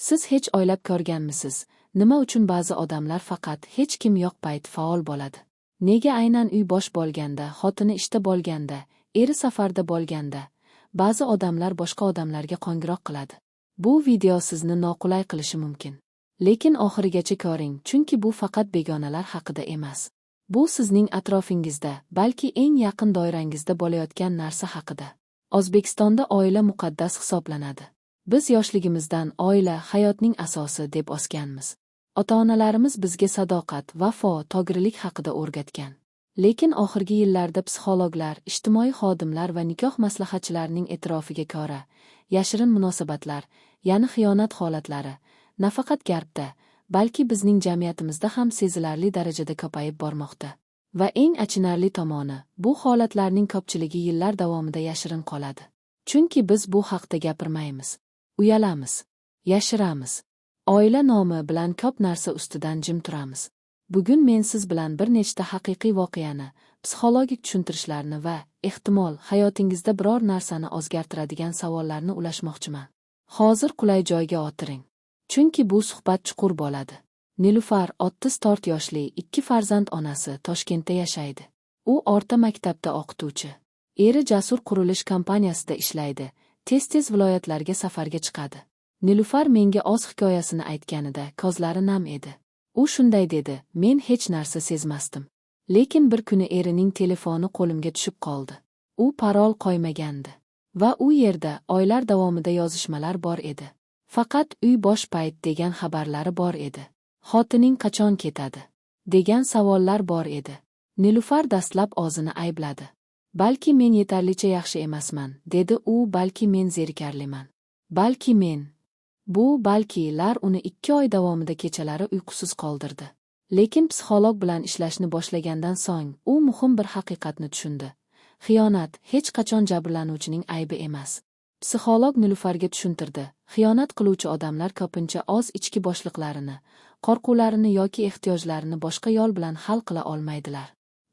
Siz hech o'ylab ko'rganmisiz, nima uchun ba'zi odamlar faqat hech kim yo'q payt faol bo'ladi? Nega aynan uy bo'sh bo'lganda, xotini ishda bo'lganda, eri safarda bo'lganda, ba'zi odamlar boshqa odamlarga qo'ng'iroq qiladi? Bu video sizni noqulay qilishi mumkin. Lekin oxirigacha ko'ring, chunki bu faqat begonalar haqida emas. Bu sizning atrofingizda, balki eng yaqin doirangizda bo'layotgan narsa haqida. O'zbekistonda oila muqaddas hisoblanadi. Biz yoshligimizdan oila hayotning asosi deb o'sganmiz. Ota-onalarimiz bizga sadoqat, vafo, to'g'rilik haqida o'rgatgan. Lekin oxirgi yillarda psixologlar, ijtimoiy xodimlar va nikoh maslahatchilarining e'tirofiga ko'ra, yashirin munosabatlar, ya'ni xiyonat holatlari, nafaqat g'arbda, balki bizning jamiyatimizda ham sezilarli darajada ko'payib bormoqda. Va eng achinarli tomoni, bu holatlarning ko'pchiligi yillar davomida yashirin qoladi. Chunki biz bu haqda gapirmaymiz. Uyalamiz. Yashiramiz. Oila nomi bilan ko'p narsa ustidan jim turamiz. Bugun men siz bilan bir nechta haqiqiy voqeani, psixologik tushuntirishlarni va, ehtimol, hayotingizda biror narsani o'zgartiradigan savollarni ulashmoqchiman. Hozir qulay joyga o'tiring. Chunki bu suhbat chuqur bo'ladi. Nilufar 34 yoshli, ikki farzand onasi, Toshkentda yashaydi. U o'rta maktabda o'qituvchi. Eri Jasur qurilish kompaniyasida ishlaydi, tez-tez viloyatlarga safarga chiqadi. Nilufar menga o'z hikoyasini aytganida ko'zlari nam edi. U shunday dedi: "Men hech narsa sezmasdim. Lekin bir kuni erining telefoni qo'limga tushib qoldi. U parol qo'ymagandi. Va u yerda oylar davomida yozishmalar bor edi. Faqat uy bo'sh payt degan xabarlari bor edi. Xotining qachon ketadi? Degan savollar bor edi." Nilufar dastlab o'zini aybladi. "Balki men yetarlicha yaxshi emasman", dedi u, "balki men zerikarliman. Balki men." Bu balkilar uni 2 oy davomida kechalari uyqusiz qoldirdi. Lekin psixolog bilan ishlashni boshlagandan so'ng u muhim bir haqiqatni tushundi. Xiyonat hech qachon jabrlanuvchining aybi emas. Psixolog Nilufarga tushuntirdi. Xiyonat qiluvchi odamlar ko'pincha o'z ichki bo'shliqlarini, qo'rquvlarini yoki ehtiyojlarini boshqa yo'l bilan hal qila olmaydilar.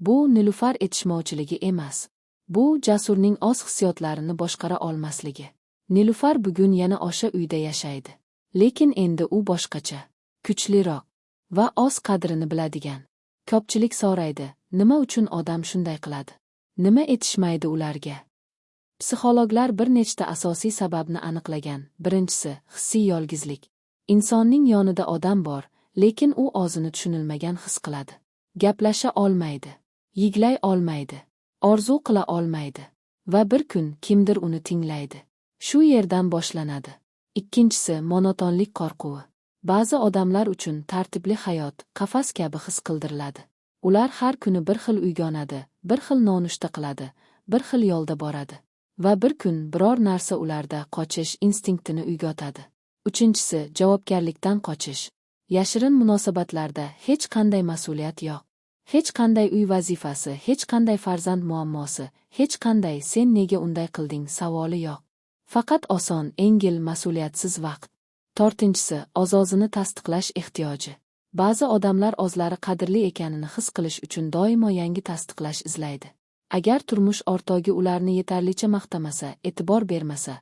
Bu Nilufar etishmovchiligi emas. Bu Jasurning o'z hissiyotlarini boshqara olmasligi. Nilufar bugun yana o'sha uyda yashaydi. Lekin endi u boshqacha, kuchliroq va o'z qadrini biladigan. Ko'pchilik so'raydi, nima uchun odam shunday qiladi? Nima etishmaydi ularga? Psixologlar bir nechta asosiy sababni aniqlagan. Birinchisi, hissiy yolg'izlik. Insonning yonida odam bor, lekin u o'zini tushunilmagan his qiladi. Gaplasha olmaydi, yig'lay olmaydi, orzu qila olmaydi. Va bir kun kimdir uni tinglaydi. Shu yerdan boshlanadi. Ikkinchisi, monotonlik qo'rquvi. Ba'zi odamlar uchun tartibli hayot qafas kabi his qildiriladi. Ular har kuni bir xil uyg'onadi, bir xil nonushta qiladi, bir xil yo'lda boradi. Va bir kun biror narsa ularda qochish instinktini uyg'otadi. Uchinchisi, javobgarlikdan qochish. Yashirin munosabatlarda hech qanday mas'uliyat yo'q. Hech qanday uy vazifasi, hech qanday farzand muammosi, hech qanday "sen nega unday qilding" savoli yo'q. Faqat oson, engil, mas'uliyatsiz vaqt. To'rtinchisi, o'z-o'zini tasdiqlash ehtiyoji. Ba'zi odamlar o'zlari qadrli ekanini his qilish uchun doimo yangi tasdiqlash izlaydi. Agar turmush o'rtog'i ularni yetarlicha maqtamasa, e'tibor bermasa,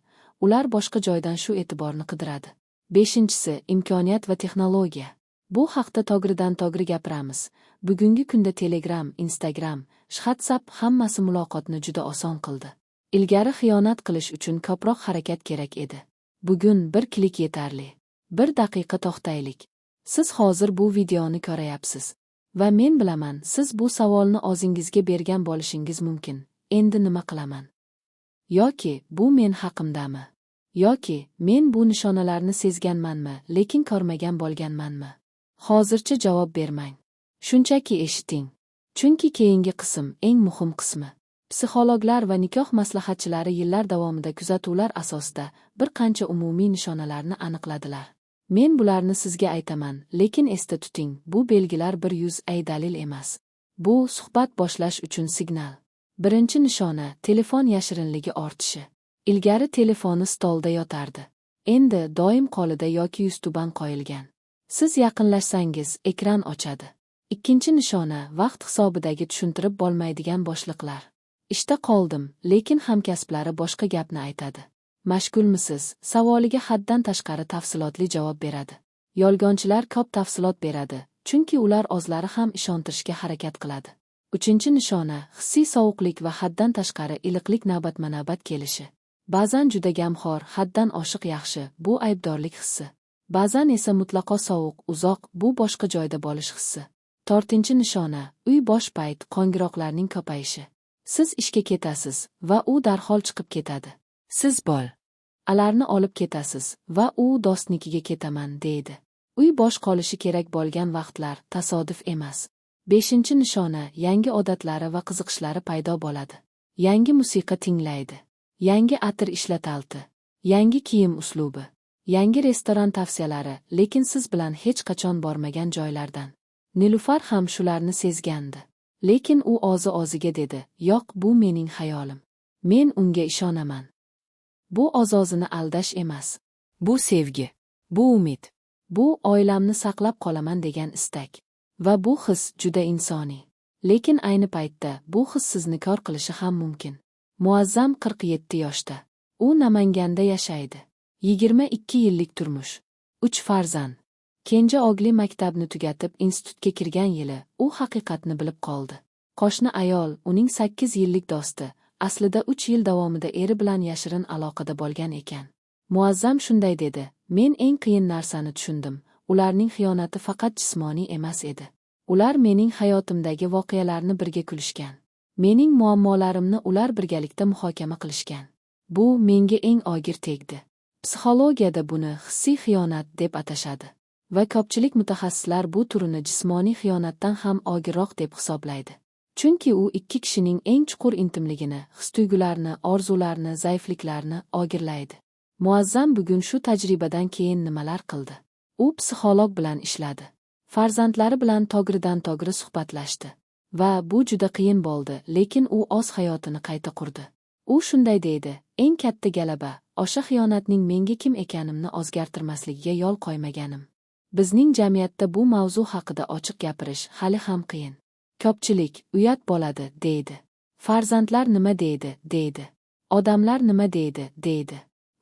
ular boshqa joydan shu e'tiborni qidiradi. Beshinchisi, imkoniyat va texnologiya. Bu haqda to'g'ridan to'g'ri gapiramiz. Bugungi kunda Telegram, Instagram, WhatsApp hammasi muloqotni juda oson qildi. Ilgari xiyonat qilish uchun ko'proq harakat kerak edi. Bugun bir klik yetarli. Bir daqiqa to'xtaylik. Siz hozir bu videoni ko'rayapsiz. Va men bilaman, siz bu savolni o'zingizga bergan bo'lishingiz mumkin. Endi nima qilaman? Yoki bu men haqimdami? Yoki men bu nishonalarni sezganmanmi, lekin ko'rmagan bo'lganmanmi? Hozircha javob bermang. Shunchaki eshiting. Chunki keyingi qism eng muhim qismi. Psixologlar va nikoh maslahatchilari yillar davomida kuzatuvlar asosida bir qancha umumiy nishonalarni aniqladilar. Men bularni sizga aytaman, lekin esda tuting, bu belgilar 100% dalil emas. Bu suhbat boshlash uchun signal. Birinchi nishona: telefon yashirinligi ortishi. Ilgari telefoni stolda yotardi. Endi doim qo'lida yoki yuztuban qo'yilgan. Siz yaqinlashsangiz, ekran ochadi. Ikkinchi nishona: vaqt hisobidagi tushuntirib bo'lmaydigan bo'shliqlar. Ishda qoldim, lekin hamkasblari boshqa gapni aytadi. Mashg'ulmisiz? Savoliga haddan tashqari tafsilotli javob beradi. Yolg'onchilar ko'p tafsilot beradi, chunki ular o'zlari ham ishontirishga harakat qiladi. Uchinchi nishona hissiy sovuqlik va haddan tashqari iliqlik navbatma-navbat kelishi. Ba'zan juda gamxor, haddan oshiq yaxshi, bu aybdorlik hissi. Ba'zan esa mutlaqo sovuq, uzoq, bu boshqa joyda bo'lish hissi. To'rtinchi nishona uy bosh payt qo'ng'iroqlarning ko'payishi. Siz ishga ketasiz va u darhol chiqib ketadi. Siz bolalarni olib ketasiz va u do'stnikiga ketaman deydi. Uy bosh qolishi kerak bo'lgan vaqtlar tasodif emas. Beshinchi nishona yangi odatlari va qiziqishlari paydo bo'ladi. Yangi musiqa tinglaydi. Yangi atir ishlatalti. Yangi kiyim uslubi. Yangi restoran tavsiyalari, lekin siz bilan hech qachon bormagan joylardan. Nilufar ham shularni sezgandi. Lekin u o'zi-o'ziga dedi: "Yo'q, bu mening xayolim. Men unga ishonaman." Bu o'z-o'zini aldash emas. Bu sevgi. Bu umid. Bu oilamni saqlab qolaman degan istak. Va bu his juda insoniy. Lekin ayni paytda bu his sizni kor qilishi ham mumkin. Muazzam 47 yoshda. U Namanganda yashaydi. 22 yillik turmush. 3 farzand. Kenja o'g'li maktabni tugatib institutga kirgan yili u haqiqatni bilib qoldi. Qo'shni ayol, uning 8 yillik do'sti, aslida 3 yil davomida eri bilan yashirin aloqada bo'lgan ekan. Muazzam shunday dedi: "Men eng qiyin narsani tushundim. Ularning xiyonati faqat jismoniy emas edi. Ular mening hayotimdagi voqealarni birga kulishgan. Mening muammolarimni ular birgalikda muhokama qilishgan. Bu menga eng og'ir tegdi." Psixologiyada buni hissiy xiyonat deb atashadi. Va ko'pchilik mutaxassislar bu turini jismoniy xiyonatdan ham og'irroq deb hisoblaydi. Chunki u ikki kishining eng chuqur intimligini, his-tuyg'ularni, orzularni, zaifliklarni og'irlaydi. Muazzam bugun shu tajribadan keyin nimalar qildi? U psixolog bilan ishladi. Farzandlari bilan to'g'ridan-to'g'ri suhbatlashdi. Va bu juda qiyin bo'ldi, lekin u o'z hayotini qayta qurdi. U shunday deydi: "Eng katta g'alaba o'sha xiyonatning menga kim ekanimni o'zgartirmasligiga yo'l qo'ymaganim." Bizning jamiyatda bu mavzu haqida ochiq gapirish hali ham qiyin. Ko'pchilik uyat bo'ladi deydi. Farzandlar nima deydi, deydi. Odamlar nima deydi, deydi.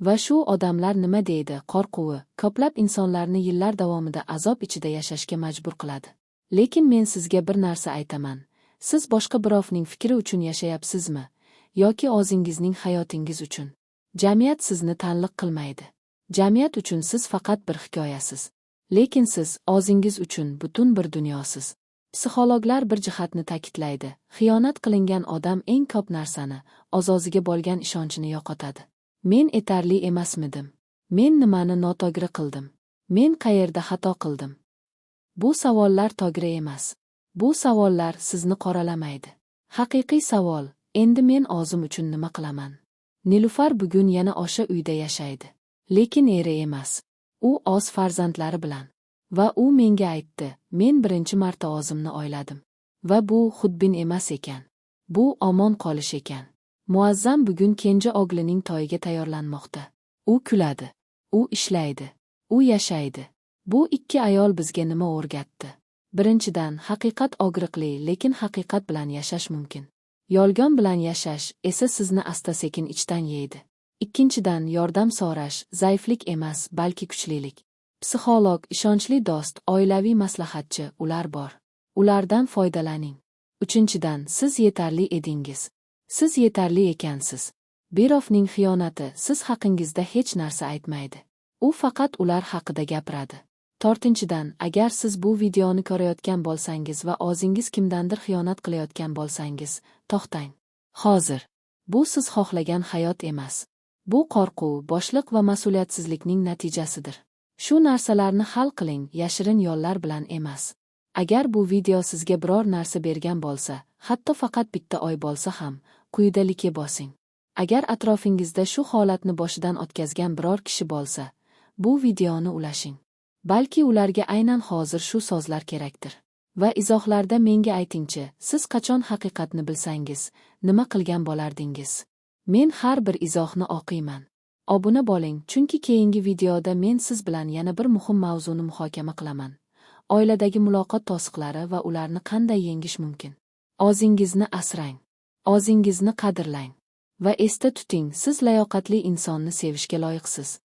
Va shu odamlar nima deydi qo'rquvi ko'plab insonlarni yillar davomida azob ichida yashashga majbur qiladi. Lekin men sizga bir narsa aytaman. Siz boshqa birovning fikri uchun yashayapsizmi yoki o'zingizning hayotingiz uchun? Jamiyat sizni tanliq qilmaydi. Jamiyat uchun siz faqat bir hikoyasiz. Lekin siz o'zingiz uchun butun bir dunyosiz. Psixologlar bir jihatni ta'kidlaydi. Xiyonat qilingan odam eng ko'p narsani, o'z-o'ziga bo'lgan ishonchini yo'qotadi. Men yetarli emasmidim? Men nimani noto'g'ri qildim? Men qayerda xato qildim? Bu savollar to'g'ri emas. Bu savollar sizni qoralamaydi. Haqiqiy savol: endi men o'zim uchun nima qilaman? Nilufar bugun yana o'sha uyda yashaydi. Lekin eri emas. U o'z farzandlari bilan. Va u menga aytdi: "Men birinchi marta o'zimni o'yladim. Va bu xudbin emas ekan. Bu omon qolish ekan." Muazzam bugun kenja o'g'lining to'yiga tayyorlanmoqda. U kuladi. U ishlaydi. U yashaydi. Bu ikki ayol bizga nima o'rgatdi? Birinchidan, haqiqat og'riqli, lekin haqiqat bilan yashash mumkin. Yolg'on bilan yashash esa sizni asta-sekin ichdan yeydi. Ikkinchidan, yordam so'rash zaiflik emas, balki kuchlilik. Psixolog, ishonchli do'st, oilaviy maslahatchi, ular bor. Ulardan foydalaning. Uchinchidan, siz yetarli edingiz. Siz yetarli ekansiz. Birovning xiyonati siz haqingizda hech narsa aytmaydi. U faqat ular haqida gapiradi. To'rtinchidan, agar siz bu videoni ko'rayotgan bo'lsangiz va o'zingiz kimdandir xiyonat qilayotgan bo'lsangiz, to'xtang. Hozir. Bu siz xohlagan hayot emas. Bu qo'rquv, bo'shliq va mas'uliyatsizlikning natijasidir. Shu narsalarni hal qiling, yashirin yo'llar bilan emas. Agar bu video sizga biror narsa bergan bo'lsa, hatto faqat bitta oy bo'lsa ham, quyida like bosing. Agar atrofingizda shu holatni boshidan o'tkazgan biror kishi bo'lsa, bu videoni ulashing. Balki ularga aynan hozir shu so'zlar kerakdir. Va izohlarda menga aytingchi, siz qachon haqiqatni bilsangiz, nima qilgan bo'lardingiz? Men har bir izohni o'qiyman. Obuna bo'ling, chunki keyingi videoda men siz bilan yana bir muhim mavzuni muhokama qilaman. Oiladagi muloqot to'siqlari va ularni qanday yengish mumkin? O'zingizni asrang. O'zingizni qadrlang. Va esda tuting, siz layoqatli insonni sevishga loyiqsiz.